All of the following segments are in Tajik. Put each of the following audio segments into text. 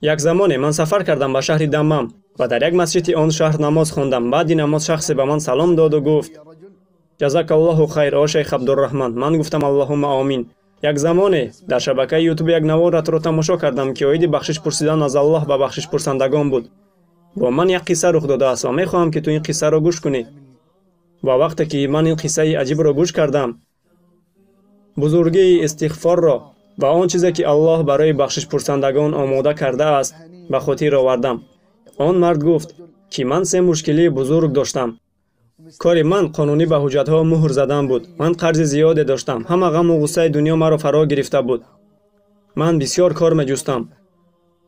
Як замоне ман сафар кардам ба шаҳри Даммам ва дар як масҷиди он шаҳр намоз хондам. Баъди намоз шахсе ба ман салом доду гуфт: ҷазакаллоҳу хайр, о шайх Абдурраҳман. Ман гуфтам: аллоҳумма омин. Як замоне дар шабакаи ютуб як наворатро тамошо кардам, ки оиди бахшиш пурсидан аз Аллоҳ ба бахшишпурсандагон буд. Бо ман як қисса рух додааст ва мехоҳам, ки ту ин қиссаро гӯш кунӣ. Ва вақте ки ман ин қиссаи аҷибро гӯш кардам, бузургии истиғфорро ва он чизе, ки Аллоҳ барои бахшишпурсандагон омода кардааст, ба хотир овардам. Он мард гуфт, ки ман се мушкилии бузург доштам. Кори ман қонунӣ ба ҳуҷҷатҳо муҳр задан буд. Ман қарзи зиёде доштам. Ҳама ғаму ғуссаи дунё маро фаро гирифта буд. Ман бисёр кор меҷустам.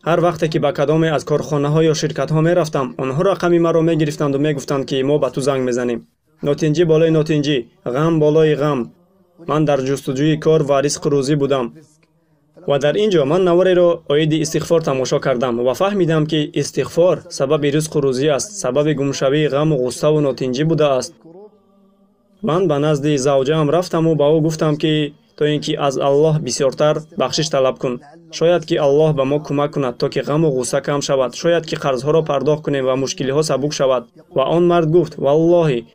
Ҳар вақте ки ба кадоме аз корхонаҳо ё ширкатҳо мерафтам, онҳо рақами маро мегирифтанду мегуфтанд, ки мо ба ту занг мезанем. Нотинҷӣ болои нотинҷӣ, ғам болои ғам. Ман дар ҷустуҷӯи кор ва ризқу рӯзӣ будам. Ва дар ин ҷо ман навореро оиди истиғфор тамошо кардам ва фаҳмидам, ки истиғфор сабаби ризқу рӯзӣ аст, сабаби гумшавии ғаму ғуссаву нотинҷӣ будааст. Ман ба назди завҷаам рафтаму ба ӯ гуфтам, ки то ин ки аз Аллоҳ бисёртар бахшиш талаб кун. Шояд ки Аллоҳ ба мо кӯмак кунад, то ки ғаму ғусса кам шавад. Шояд ки қарзҳоро пардохт кунем ва мушкилиҳо сабук шавад. Ва он мард гуфт: валлоҳи,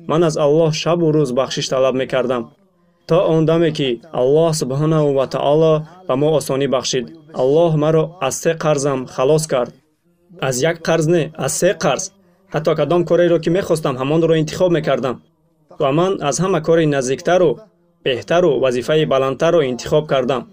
ман аз Аллоҳ шабу рӯз бахшиш талаб мекардам, то он даме ки Аллоҳ субҳонаҳу ва таоло ба мо осонӣ бахшид. Аллоҳ маро аз се қарзам халос кард. Аз як қарз не, аз се қарз. Ҳатто кадом кореро ки мехостам, ҳамонро интихоб мекардам. Ва ман аз ҳама кори наздиктару беҳтару вазифаи баландтарро интихоб кардам.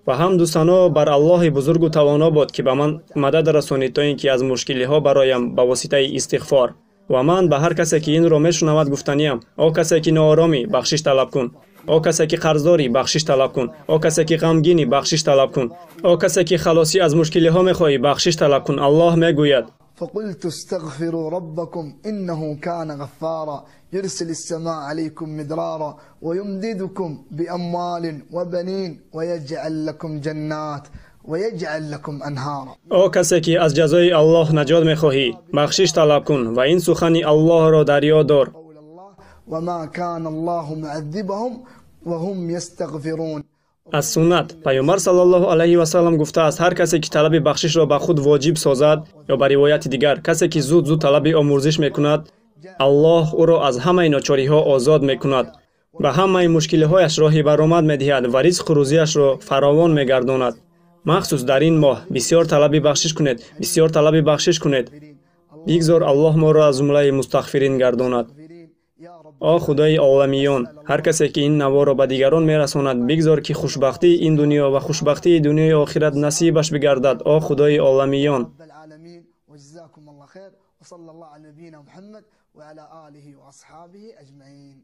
Ва ҳамду сано бар Аллоҳи бузургу тавоно бод, ки ба ман мадад расонид, то ин ки аз мушкилиҳо бароям ба воситаи истиғфор. Ва ман ба ҳар касе, ки инро мешунавад, гуфтаниям: о касе ки нооромӣ, бахшиш талаб кун. О касе ки қарздорӣ, бахшиш талаб кун. О касе ки ғамгинӣ, бахшиш талаб кун. О касе ки халосӣ аз мушкилиҳо мехоҳӣ, бахшиш талаб кун. Аллоҳ мегӯяд: فقلت استغفروا ربكم إنه كان غفارا يرسل السماء عليكم مدرارا ويمددكم بأموال وبنين ويجعل لكم جنات ويجعل لكم أنهارا. О касе ки аз ҷазои Аллоҳ наҷот мехоҳӣ, бахшиш талаб кун ва ин сухани Аллоҳро дар ёд дор: قول الله وما كان الله معذبهم وهم يستغفرون. Аз суннат Паёмбар саллаллоҳу алайҳи васаллам гуфтааст: ҳар касе ки талаби бахшишро ба худ воҷиб созад, ё ба ривояти дигар, касе ки зуд зуд талаби омӯрзиш мекунад, Аллоҳ ӯро аз ҳамаи ночориҳо озод мекунад, ба ҳамаи мушкилиҳояш роҳи баромад медиҳад ва ризқу рӯзиашро фаровон мегардонад. Махсус дар ин моҳ бисёр талаби бахшиш кунед, бисёр талаби бахшиш кунед. Бигзор Аллоҳ моро аз зумраи мустағфирин гардонад. О Худои оламиён, ҳар касе ки ин наворо ба дигарон мерасонад, бигзор ки хушбахтии ин дунё ва хушбахтии дунёи охират насибаш бигардад. О Худои оламиён. رب العالمين وجزاكم الله خير وصلى الله على نبينا محمد وعلى آله وأصحابه أجمعين.